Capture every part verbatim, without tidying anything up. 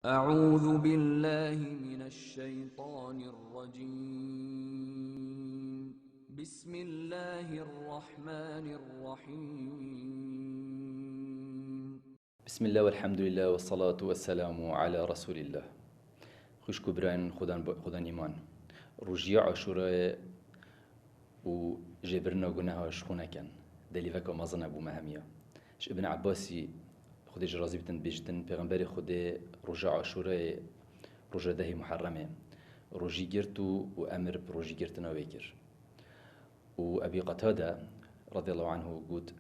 أعوذ بالله من الشيطان الرجيم. بسم الله الرحمن الرحيم. بسم الله والحمد لله والصلاة والسلام على رسول الله. Xwişk û birayên Xudan, Xudan îman. Rojiya Aşûrayê û jêbirina guneha ji xwe neken. Delîveka mezin e bo me hemiya. Ji Ibn Abbasî, Xwedê ji razî bitin, bêjtin, Pêxemberê Xwedê roja Aşûrayê, roja dehê Muharremê, rojî girt û, û emir bi rojîgirtina wê kir. Û Ebî Qetade, radiyallahu anhu, got,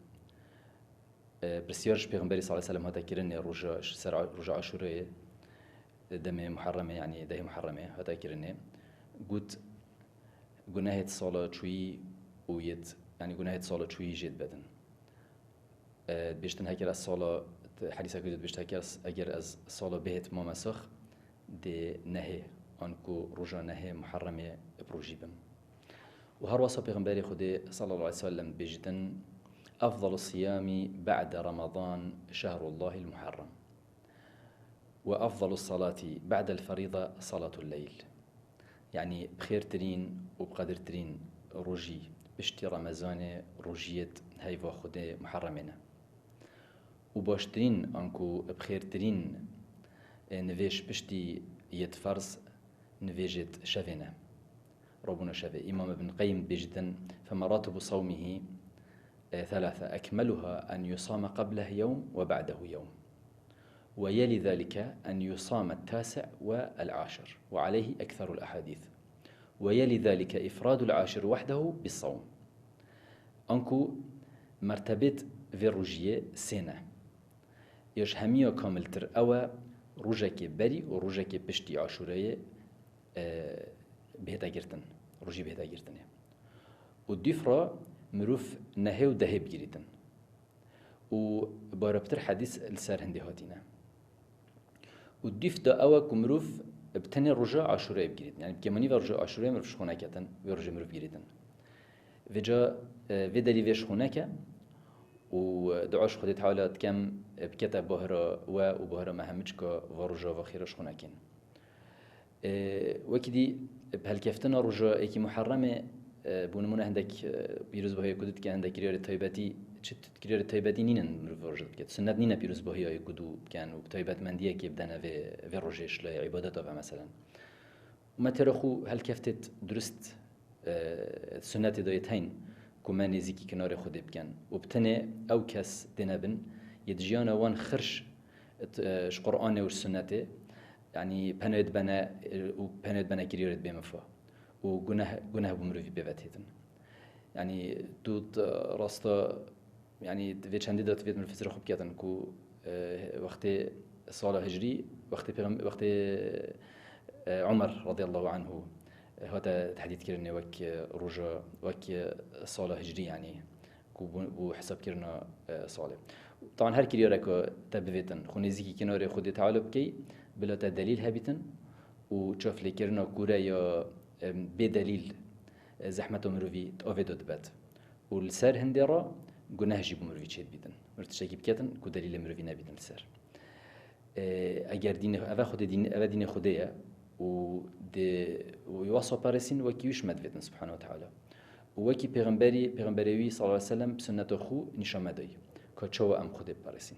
e, pirsyar ji Pêxemberê sallallahu aleyhi ve sellem hate kirinê roja, ji ser a-, roja Aşûrayê, e, demê Muharremê, yanî dehê Muharremê hate kirinê. Got, gunehêt sala çûyî û yêt, yanî gunehêt sala çûyî jê dibedin. E, dibêjtin, heger ez sala, te-, hedîsek dibêjt, heger ez, eger ez sala bihêt mame sax, dê nehê, anku roja nehê Muharremê bi rojî bim. Û her wesa Pêxemberê Xwedê sallallahu aleyhi ve sellem dibêjtin, "Efdalu siyami ba'de Ramadan şehrullahil Muharrem. Ve efdalu salati ba'del ferîda salatul leyl." Yanî, bi xêrtirîn û bi qedirtirîn rojî piştî Remezanê rojiyêt heyva Xwedê Muharremê ne. Û baştirîn, anku bi xêrtirîn, e, nivêj piştî yêt ferz, nivêjêt şevê ne. Rabûna şevê. Îmam Ibn Qeyyim dibêjtin, "Femeratibu sawmihi, e, thalatha, ekmeluha en yusama qablehu yewm ve ba'dehu yewm. Ve yeli zalike en yusama tasi' ve el-aşir. Ve aleyhi ekserul ahadîth. Ve yeli zalike ifradul aşir wahdehu bis sawm." Anku mertebêt vê rojiyê sê ne. Ya ji hemiya kamiltir ew e, rojekê berî û rojekê piştî Aşûreyê, e, bihête girtin, rojî bihête girtinê. Û dîf re mirov nehê û dehê bigirîtin. Û bareptir hedîs li ser hindê hatîne. Û dîf de ew e ku mirov bi tenê roja Aşûreyê bigirîtin. Yanî bi kêmanî ve roja Aşûreyê mirov ji xwe neketin, vê rojê mirov bigirîtin. Vêca, e, vê derî vê ji xwe neke û, e, dua ji Xwedê Teala dikem, e, bikete bahira we û bahira me hemû çika va roja va xêra ji xwe nekên. E, wekî dî bi helkeftina roja êkî Muharremê, e, bo nimûne hindek, e, pîrozbahiyê ku dike, hindek kiryarê taybetî, çi t-, kiryarê taybetî nînin mirov va roja dike. Sunnet nîne pîrozbahiya yê ku dû biken û bi taybetmendiyekê bidene vê, vê rojê ji layê îbadeta ve meselen. Û me têra xwe helkeftêt durist, e, sunnetê de yê teyn ku me nêzîkî kinarê Xwedê bikin. Û bi tenê ew kes têne bin, yê di jiyana wan xirş, e, ji Qur'anê û ji sunnetê, yanî penoyê dibene, e, û penoyê dibene kiryarê dibê mifa. Û guneh, guneh bo mirovî pê ve têtin. Yanî tu t-, rasta Yanî, di vê çendê de divêt mirov hizra xwe biketin ku, e, wextê sala hicrî, wextê pêxem-, wextê, e, Umer radiyallahu anhu, e, hate tehdîdkirinê wek, e, roja, wek, e, sala hicrî, yanî, ku bû, bû hesabkirina, e, salê. Taban her kiryareka te bivêtin, xwe nêzîkî kinarê Xwedê Teala bikey, bila te delîl hebîtin û çavlêkirina kûre ya, e, bê delîl, e, zehmeta mirovî di avê de dibet. Û li ser hindê re guneh jî bo mirovî çêdibîtin. Mirov tiştekî biketin ku delîlê mirovî nebîtin li ser. Ê, eger dînê, eve Xwedê dîn, eve dînê Xwedê ye û dê, û wesa parêsîn wekî wî ji me divêtin, Subhanahu ve Teala. Û wekî pêxemberî, pêxemberê wî sallallahu aleyhi ve sellem bi sunneta xwe nîşan me dayî ka çawa em Xwedê biparêsîn.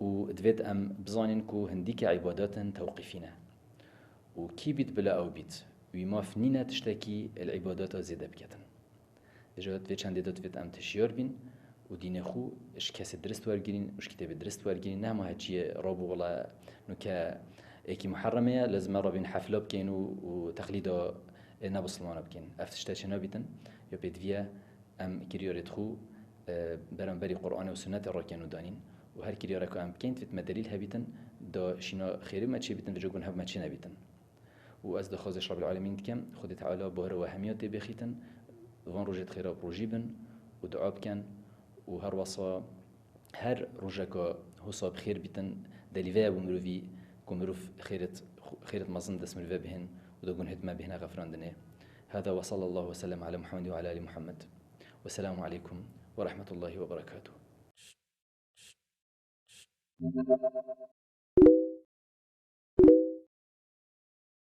Û divêt em bizanîn ku hindîke îbadetin tewqîfî ne. Û kî bît bila ew bît, wî maf nîne tiştekî li îbadeta zêde biketin. Vêca di vê çendê de divêt em hişyar bîn û dînê xwe ji kesê dirist wergirîn û ji kitêbê dirist wergirîn. Ne hema heçiyê rabû wela nuke êkî Muharremê ye, lezim e rabîn hefla bikeyn û, û teqlîda, ê, nebisilmana bikeyn. Ev tişte çênabîtin, ya pêdivî ye em kiryarêt xwe, e, beramberî Qur'anê û Sunnetê rakên û danîn û her kiryareka em bikeyn divêt me delîl hebîtin, da şîna xêrê me çêbîtin, vêca guneh me çênebîtin. Û ez daxwazê ji Rabbil Alemîn dikim, Xwedê Teala bahira we hemiya tê bêxîtin, van rojêt xêra bi rojî bin û dua bikin û her wesa her rojeka hosa bi xêr bîtin, delîve ye bo mirovî ku mirov xêrêt, xêrêt mezin dest mirove bihên û da gunhêt me bihêne xefirandinê. Hada ve sallallahu ve sellem ala Muhammed ve ala ali Muhammed. Ve selamu aleykum ve rahmetullahi ve berekatuhu.